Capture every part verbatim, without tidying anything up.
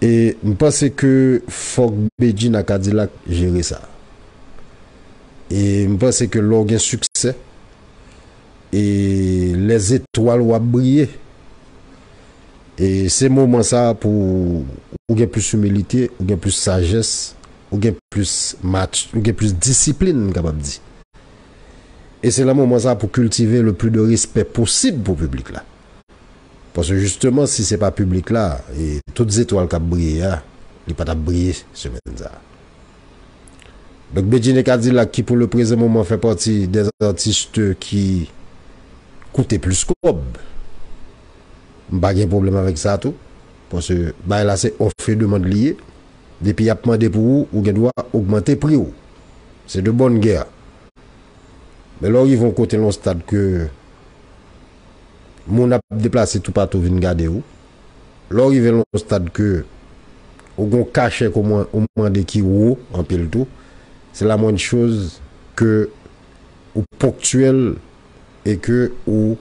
E m panse ke fòk Bedjine ak Kadilak jere sa. E m panse ke lè w gen siksè, e lè zetwal w ap briye, e se moman sa pou ou gen plis imilite, ou gen plis sajès, ou gen plis match, ou gen plis disiplin, m kapab di. E se nan moman sa pou kiltive le plis de respè posib pou piblik la. Paske jisteman, si se pa piblik la, e tout zetwal k ap briye a, li pa t ap briye semèn sa a. Donk, Bedjine Kadilak, ki pou le prezan moman fè pati dè atis ki koute plis kòb, m pa gen pwoblèm avèk sa tou. Paske bagay la se òf e demann li ye. Depi y ap mande pou ou, ou gen dwa ogmante pri w. Se de bòn gè. Men lè w rive yon kote, nan yon stad ke moun ap deplase toupatou vin gade w, lè w rive nan yon stad ke ou gen yon kachè ke w man-, ou mande ki wo anpil tou, se la mwèn choz ke ou ponktyèl e ke ou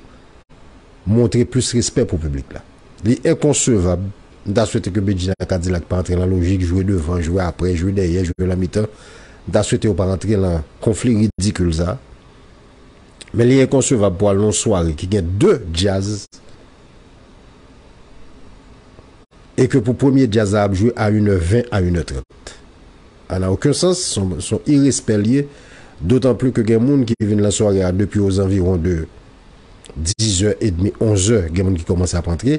montre plis respè pou piblik la. Li enkonsevab. M ta swete ke Bedjine ak Kadilak pa antre nan lojik jwe devan, jwe aprè, jwe dèyè, jwe nan mitan. M ta swete yo pa antre nan konfli ridikil sa. Men li enkonsevab pou al nan yon sware ki gen de djaz e ke pou premye djaz la ap jwe a inè ven a inè trant. A na okenn sans, se yon, se yon irespè l ye, dotan pli ke gen moun ki vin nan sware a depi ozanviwon de dizè edmi, onzè, gen moun ki kòmanse ap antre.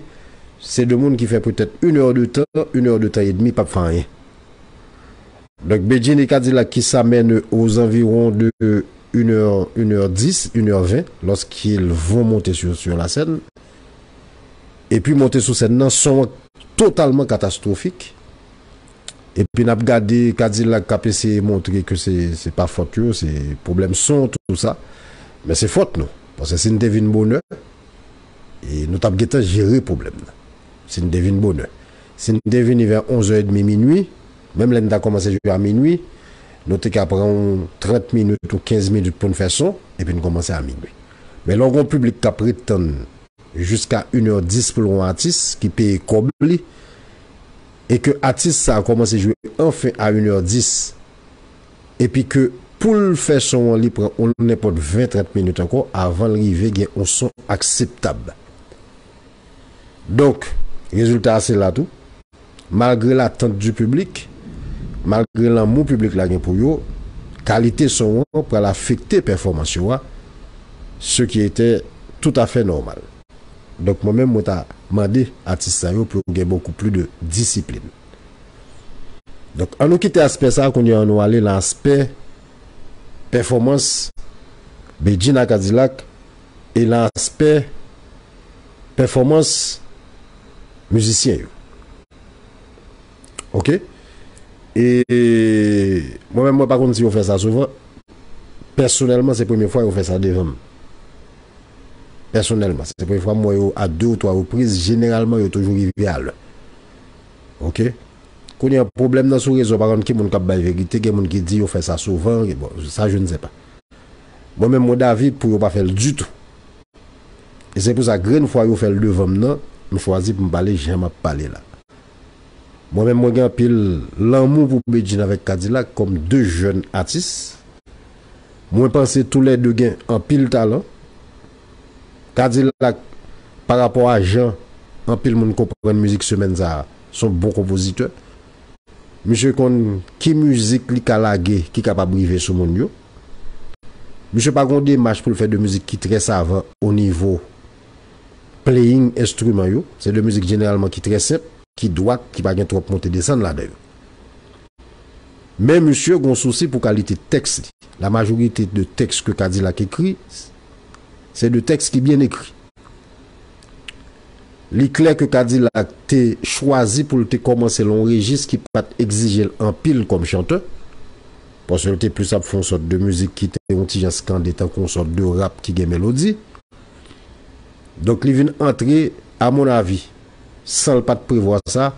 Se de moun ki fè petèt inè de tan, inè de tan edmi p ap fè anyen. Donk, Bedjine e Kadilak ki sa mennen ozanviwon de inè, inè dis, inè ven, lorsqu'ils vont monter sur, sur la scène. Epi monte sou sèn nan, son an totalman katastwofik. Epi n ap gade Kadilak k ap eseye montre ke se, se pa fòt yo, se pwoblèm son, tou sa. Men se fòt nou. Paske si n te vin bonè, e nou t ap gentan jere pwoblèm nan. Si n te vin bonè. Si n te vini vè onzè edmi, minui, menm lè n ta kòmanse jwe a minui, nou te ka pran yon trant minit ou kenz minit pou n fè son, epi n kòmanse a minui. Men lè w gen yon piblik k ap ret tann jiska inè dis pou l wè yon atis ki peye kòb li, e ke atis sa a kòmanse jwe anfen a inè dis, epi ke pou l fè son an, li pran yon nenpòt ven, trant minit ankò avan l rive gen yon son akseptab. Donk, rezilta a se la tou. Malgre latant di piblik, malgre lanmou piblik la gen pou yo, kalite son an pral afekte pèfòmans yo a, ce qui était tout à fait normal. Donk, mwen menm, mwen ta mande atis sa yo pou yo gen beaucoup plus de discipline. Donk, an nou kite aspè sa a, kounye a an nou ale nan aspè pèfòmans Bedjine ak Kadilak e nan aspè pèfòmans mizisyen yo. Oke? E mwen menm, mwen pa konn si yo fè sa souvan. Pèsonèlman, se premye fwa yo fè sa devan m. Pèsonèlman, se premye fwa m wè yo a de ou twa repriz. Jeneralman, yo toujou rive a lè. Oke? Kounye a, pwoblèm nan sou rezo, pa konn ki moun k ap bay verite, gen moun ki di yo fè sa souvan, bon, sa, je ne sais pas. Mwen menm, mwen david pou yo pa fè l ditou. E se pou sa, grenn fwa yo fè l devan m nan, m chwazi pou m pale jan m ap pale la. Mwen menm, mwen gen anpil lanmou pou Bedjine avèk Kadilak kòm de jèn atis. Mwen panse toulède gen anpil talan. Kadilak, pa rapò a jan anpil moun konprann mizik semèn sa a, se yon bon konpozitè. Misye konn ki mizik li ka lage ki kapab rive sou moun yo. Misye pa gen yon demach pou l fè de mizik ki trè savan o nivo playing enstriman yo. Se de mizik jeneralman ki trè senp, ki dwat, ki pa gen twòp monte desann ladan yo. Men misye gen yon sousi pou kalite tèks li. La majorite de tèks ke Kadilak ekri, se de tèks ki byen ekri. Li klè ke Kadilak te chwazi pou l te kòmanse lan yon rejis ki pa t egzije l anpil kòm chantè, paske l te plis ap fè yon sòt de mizik ki te yon ti jan skande, tankou yon sòt de rap ki gen melodi. Donk, li vin antre, a mon avi, san l pa t prevwa sa,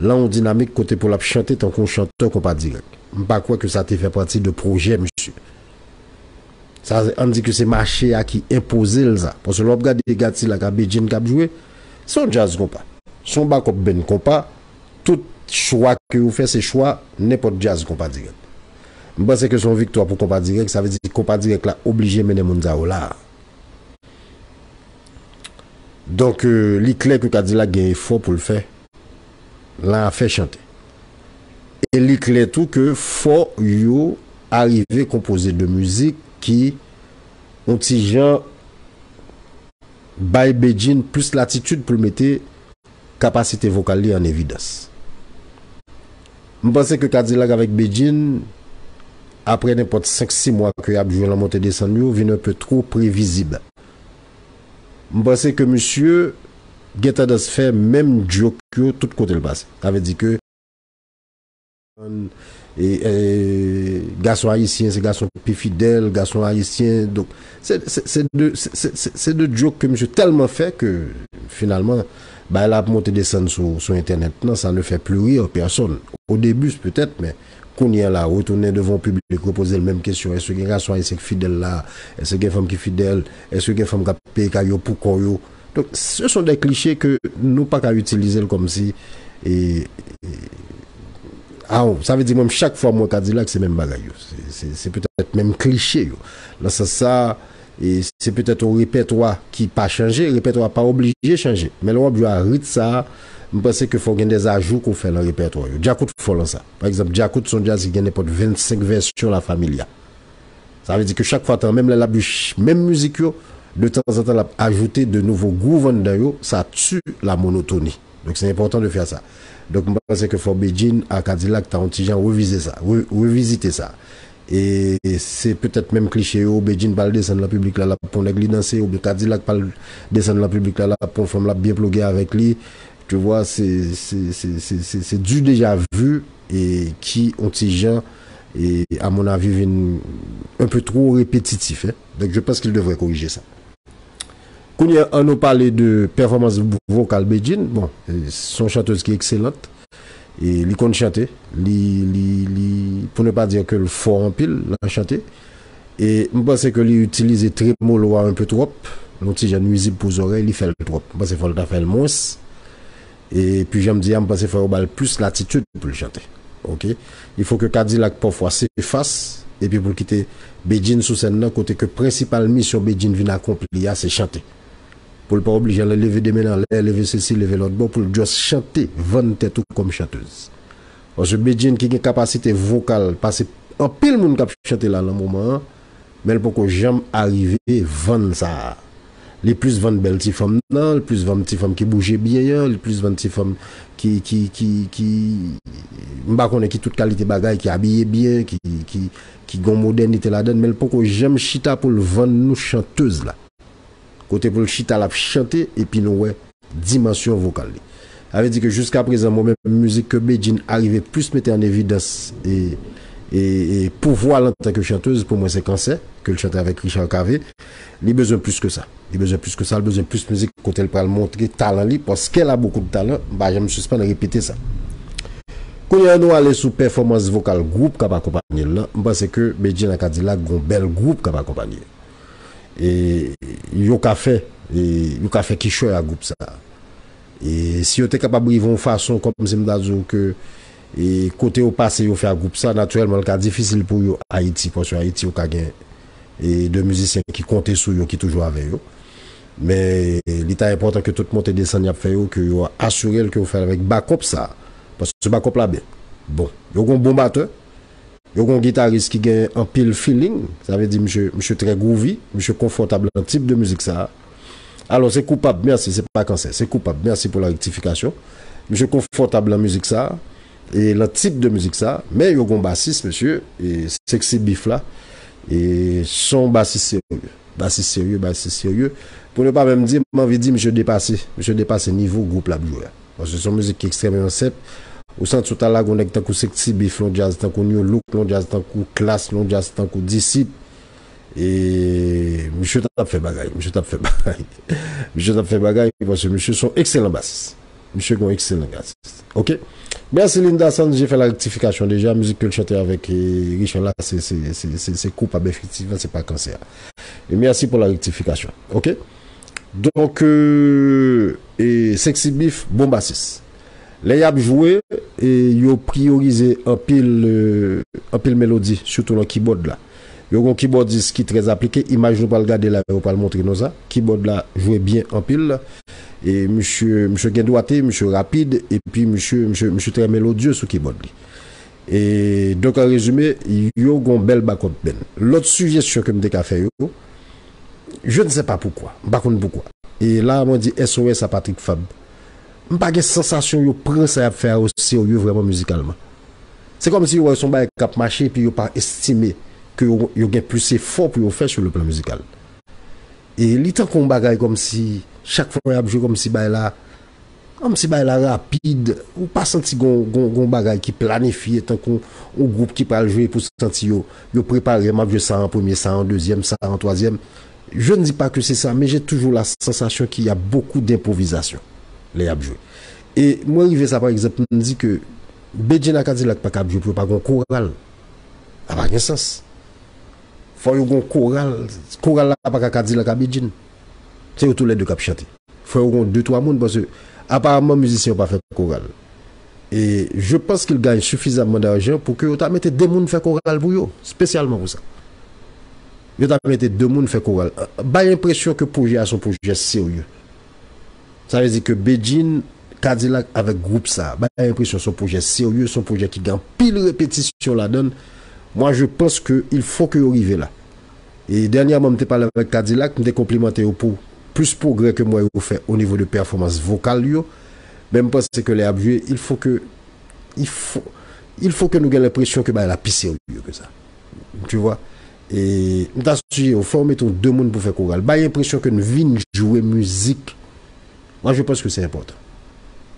lan yon dinamik kote pou l ap chante tankou yon chantè konpa dirèk. M pa kwè ke sa te fè pati de pwojè misye. Sa, ann di ke se mache a ki enpoze l sa. Paske lè w ap gade Kadilak ak Bedjine k ap jwe, se yon djaz konpa. Se yon bakòp band konpa. tout chwa ke yo fè, se chwa nenpòt djaz Konpa Dirèk. M panse ke se yon viktwa pou Konpa Dirèk, sa vle di Konpa Dirèk la oblije mennen moun sa yo la. Donk, euh, li klè ke Kadilak gen efò pou l fè lan afè chante. E li klè tou ke fò yo arive konpoze de mizik ki yon ti jan bay Bedjine plis latitid pou l mete kapasite vokal li an evidans. M panse ke Kadilak avèk Bedjine, apre nenpòt senk sis mwa ke y ap jwe lan monte desann yo, vin un peu twò previzib. M panse ke misye gen tandans fè menm djòk yo tout kote l pase. Sa vle di ke e, e, gason ayisyen se gason ki pi fidèl, gason ayisyen, donk, se, se, se de, se, se, se, se de djòk ke misye tèlman fè ke, finalman, bagay la ap monte desann sou, sou entènèt lan, ça ne fait plus rire personne. Au début, peut-être, men kounye a la, retounen devan yon piblik, repoze l menm kesyon, èske gen gason ayisyen ki fidèl la? Èske gen fanm ki fidèl? Èske gen fanm k ap peye kay yo pou kò yo? Donk, ce sont des clichés que nou pa ka itilize l kòmsi, e, e, aw, sa vle di mwen, chak fwa mwen Kadilak, se menm bagay yo. Se, se, se petèt menm kliche yo. Nan sans sa, e se petèt yon repètwa ki pa chanje, repètwa pa oblije chanje. Men lè w ap jwe a rit sa, m panse ke fò gen des ajouts ke w fè nan repètwa yo. Djakout fò lan sa. Pa egzanp, Djakout se yon djaz ki gen nenpòt vennsenk vèsyon La Familia. Sa vle di ke chak fwa tan, menm lè l ap jwe ch-, menm mizik yo, de tanzantan l ap ajoute de nouvo gwouv anndan yo, sa tu la monotoni. Donk, se enpòtan de fè sa. Donk, m panse ke fò Bedjine a Kadilak ta yon ti jan revize sa, re-, revizite sa. E se petèt menm kliche yo, Bedjine pral desann lan piblik la, l ap pran nèg li danse, oubyen Kadilak pral desann lan piblik la, l ap pran fanm, l ap byen ploge avèk li. Tu vois, se, se, se, se, se, se du déjà vu e ki, yon ti jan, e, à mon avis, vin un peu trop répétitif, hein. Donc, je pense qu'il devrait corriger ça. Kounye a, ann nou pale de pèfòmans vokal Bedjine. Bon, e, se yon chantèz ki ekselant. E li konn chante. Li, li, li, pou ne pa dire ke l fò anpil nan chante. E m panse ke li itilize tremolo a un peu twòp. Yon ti jan nwizib pou zòrèy, li fè l twòp. M panse fò l ta fè l mwens. E pi, jan m di a, m panse fò yo ba l plis latitid pou l chante. Oke? Il faut que Kadilak pafwa se fas, epi pou l kite Bedjine sou sèn nan, kote ke prensipal misyon Bedjine vin akonpli a, se chante. Pou l pa oblije al leve de men nan lè, leve sesi, leve lòt bò, pou l just chante, vann tèt ou kòm chantèz. Paske Bedjine ki gen kapasite vokal, pase anpil moun k ap chante la nan moman an, men l poko janm arive vann sa a. Li plis vann bèl ti fanm nan, li plis vann ti fanm ki bouje byen an, li plis vann ti fanm ki, ki, ki, ki, m pa konnen ki tout kalite bagay, ki abiye byen, ki, ki, ki gon modènite ladan l, men l poko janm chita pou l vann nou chantèz la. Kote pou l chita, l ap chante, epi nou wè dimansyon vokal li. Sa vle di ke jiska prezan, mwen menm, mizik ke Bedjine arive plis mete an evidans e, e, e pouvwa l antanke chantèz, pou mwen, se Kansè, ke l chante avèk Richard Cavé. Li bezwen plis ke sa. Li bezwen plis ke sa, li bezwen plis mizik kote l pral montre talan li, paske l a beaucoup de talent, m pa janm sispann repete sa. Kounye a, nou ale sou pèfòmans vokal gwoup k ap akonpanye l lan. M panse ke Bedjine ak Kadilak gon bèl gwoup k ap akonpanye. E yo ka fè, e yo ka fè kichòy a gwoup sa. E si yo te kapab rive yon fason, kòmsi m ta di w ke, e kote yo pase, yo fè a gwoup sa, natirèlman, l ka difisil pou yo Ayiti, paske Ayiti, yo ka gen, e de mizisyen ki konte sou yo, ki toujou avè yo. Men, e li ta enpòtan ke tout monte desann y ap fè yo, ke yo asire l ke yo fè l avèk bakòp sa. Paske bakòp la byen. Bon, yo gon bon batè, yo gon gitaris ki gen anpil feeling, sa vle di misye, misye trè groovy, misye konfòtab nan tip de mizik sa a. Alò, se Koupab, mèsi, se pa Kansè, se Koupab, mèsi pou la rektifikasyon. Misye konfòtab nan mizik sa a, e nan tip de mizik sa a, men yo gon basis, mesye, e Sexy Beef la, e se yon basis serye, basis serye, basis serye. Pou ne pa menm di, m anvi di, misye depase, misye depase nivo gwoup l ap jwe a. Paske se yon mizik ki ekstrèmeman senp. Ou santi w ta lage yon nèg tankou Sexy Beef, yon djaz tankou New Look, yon djaz tankou Klass, yon djaz tankou Disip. E misye t ap fè bagay, misye t ap fè bagay. Misye t ap fè bagay, paske misye se yon ekselan basis. Misye gen yon ekselan basis. Oke? Mèsi Linda Sanz, j'ai fait la rectification déjà. Mizik ke l chante avèk, e, Richard la, se, se, se, se, se Koupab, efektivman, se pa Kansè. E mèsi pou la rektifikasyon. Oke? Donk, e, e Sexy Beef, bon basis. Lè y ap jwe, e, yo priyorize anpil, e, anpil melodi, sitou nan kibòd la. Yo gon kibòdis ki trè aplike, imaj nou pral gade la, yo pral montre nou sa. Kibòd la jwe byen anpil. E misye, misye gen dwate, misye rapid, epi misye, misye, misye trè melodye sou kibòd li. E donk, an rezime, yo gon bèl backup band. Lòt sijesyon ke m te ka fè yo, je ne sais pas pourquoi, m pa konn poukwa. E la, mwen di S O S a Patrick Fabre. M pa gen sansasyon yo pran sa y ap fè a o serye vrèman mizikalman. Se kòmsi yo wè se yon bagay k ap mache, epi yo pa estime ke yo, yo gen plis efò pou yo fè sou le plan mizikal. E li tankou yon bagay kòmsi, chak fwa y ap jwe kòmsi bagay la, kòmsi bagay la rapid, ou pa santi gon, gon, gon bagay ki planifye tankou yon gwoup ki pral jwe pou santi yo, yo prepare, m ap jwe sa an premye, sa an dezyèm, sa an twazyèm. Je ne dis pas que c'est ça, mais j'ai toujours la sensation qu'il y a beaucoup d'improvisation lè y ap jwe. E mwen rive sa, pa egzanp, m di ke Bedjine ak K-Dilak pa ka ap jwe pou yo pa gon koral. A pa gen sans. Fò yo gon koral. Koral la pa ka K-Dilak ak Bedjine. Se yo toulède k ap chante. Fò yo gon de twa moun, paske aparamman mizisyen yo pa fè koral. E je pense qu'il gagne suffisamment d'argent pou ke yo ta mete de moun fè koral pou yo, espesyalman pou sa. Yo ta mete de moun fè koral. Bay enpresyon ke pwojè a se yon pwojè serye. Sa vle di ke Bedjine, K-Dilak avèk gwoup sa, bay enpresyon se yon pwojè serye, se yon pwojè ki gen anpil repetisyon ladan l. Moi, je pense que il faut que yo rive la. E dènyèman, m te pale avèk K-Dilak, m te konplimante yo pou plis pwogrè ke m wè yo fè o nivo de pèfòmans vokal yo. Men m panse ke lè y ap jwe, il faut que, il faut, il faut que nou gen lenpresyon ke bagay la pi serye ke sa. Tu vois? E m ta sijere yo, fò yo mete yon de moun pou fè koral. Bay enpresyon ke n vin jwe mizik. Moi, je pense que c'est important.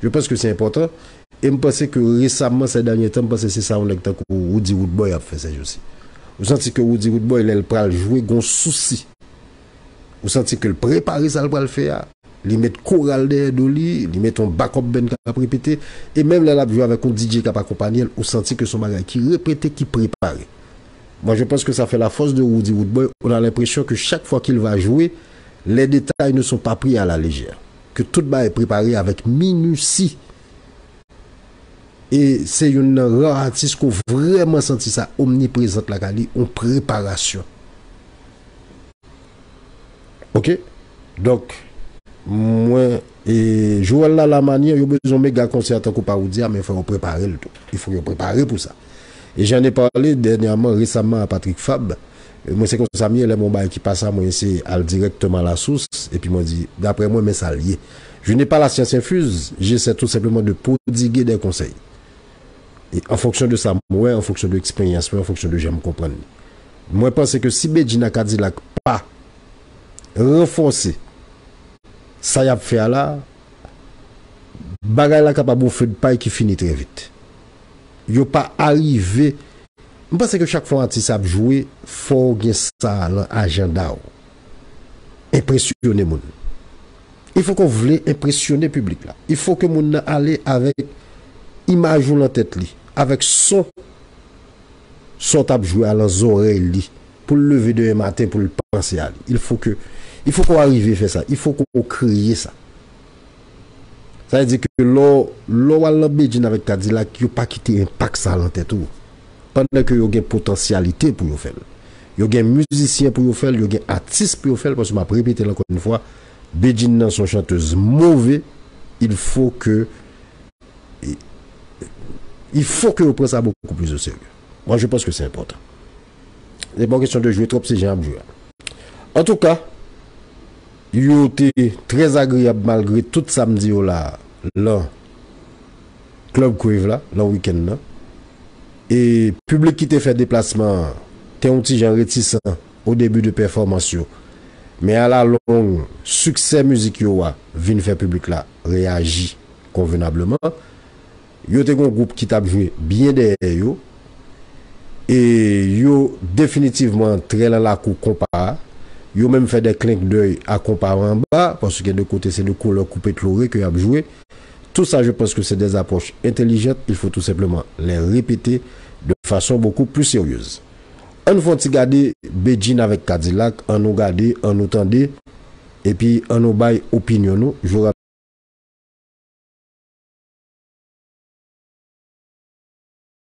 Je pense que c'est important. E m panse ke resaman, ces derniers temps, m panse se sa yon nèg tankou Roody Roodboy ap fè ces jours-ci. Ou santi ke Roody Roodboy, lè l pral jwe, gon sousi. Ou santi ke l prepare sa l pral fè a. Li met koral dèyè do li, li met yon backup band k ap repete. E menm lè l ap jwe avèk yon D J k ap akonpanye l, ou santi ke se yon bagay ki repete, ki prepare. Moi, je pense que ça fait la force de Roody Roodboy. On a l'impression que chaque fois qu'il va jouer, les détails ne sont pas pris à la légère. Que tout bagay prepare avèk minisi. E se youn nan ra atis ke w vrèman santi sa omniprezant lakay li, yon preparasyon. Ok? Donk, mwen, e, Joel Lalamani, yo bezwen mega konsè tankou Paroudia, men fò yo prepare l tou. Il faut yo prepare pou sa. E j'en ai parlé dernièrement, récemment à Patrick Fabre. E mwen, se konsa m ye, lè m wè yon bagay ki pa sa, mwen eseye al dirèkteman à la source, epi mwen di, daprè mwen, men sa l ye. Je n'ai pas la science infuse, j'essaie tout simplement de prodiguer des conseils. E an fonksyon de sa m wè, an fonksyon de eksperyans mwen, an fonksyon de jan m konprann li. Mwen panse ke si Bedjine ak K-Dilak pa ranfòse sa y ap fè a la, bagay la kapab yon fe de pay ki fini trè vit. Yo pa arive. M panse ke chak fwa yon atis ap jwe, fò w gen sa nan ajanda w. Enpresyone moun. Il faut que w vle enpresyone piblik la. Il faut que moun nan ale avèk imaj ou nan tèt li, avèk son, son t ap jwe a nan zòrèy li, pou l leve demen maten, pou l panse a li. Il faut que, il faut qu'on arrive fè sa. Il faut qu'on crée sa. Sa vle di ke lè w, lè w al nan Bedjine avèk K-Dilak, yo pa kite enpak sa nan tèt ou. Pandan ke yo gen potansyalite pou yo fè l. Yo gen mizisyen pou yo fè l, yo gen atis pou yo fè l, paske m ap repete l ankò yon fwa, Bedjine nan se yon chantèz move, il faut que, il faut que yo pran sa beaucoup plus au sérieux. Moi, je pense que c'est important. Se pa yon kesyon de jwe twòp, se jan y ap jwe a. Antouka, yo te trè agreyab malgre tout sa m di yo la, lan Club Crave la, lan wikenn nan. E piblik ki te fè deplasman an te yon ti jan retisan o debi de pèfòmans yo. Men alalong, siksè mizik yo a vin fè piblik la reyaji konvenableman. Yo te gon gwoup ki t ap jwe byen dèyè yo. E yo definitivman trè lan lakou konpa a. Yo menm fè de clin d'œil a konpa anba, paske de kote se de koulè koupe klore ke y ap jwe. Tout sa, je pense que c'est des approches intelligentes, il faut tout simplement les répéter de façon beaucoup plus sérieuse. Ann fè yon ti gade Bedjine avèk K-Dilak, ann nou gade, ann nou tande, epi ann nou bay opinyon nou. Je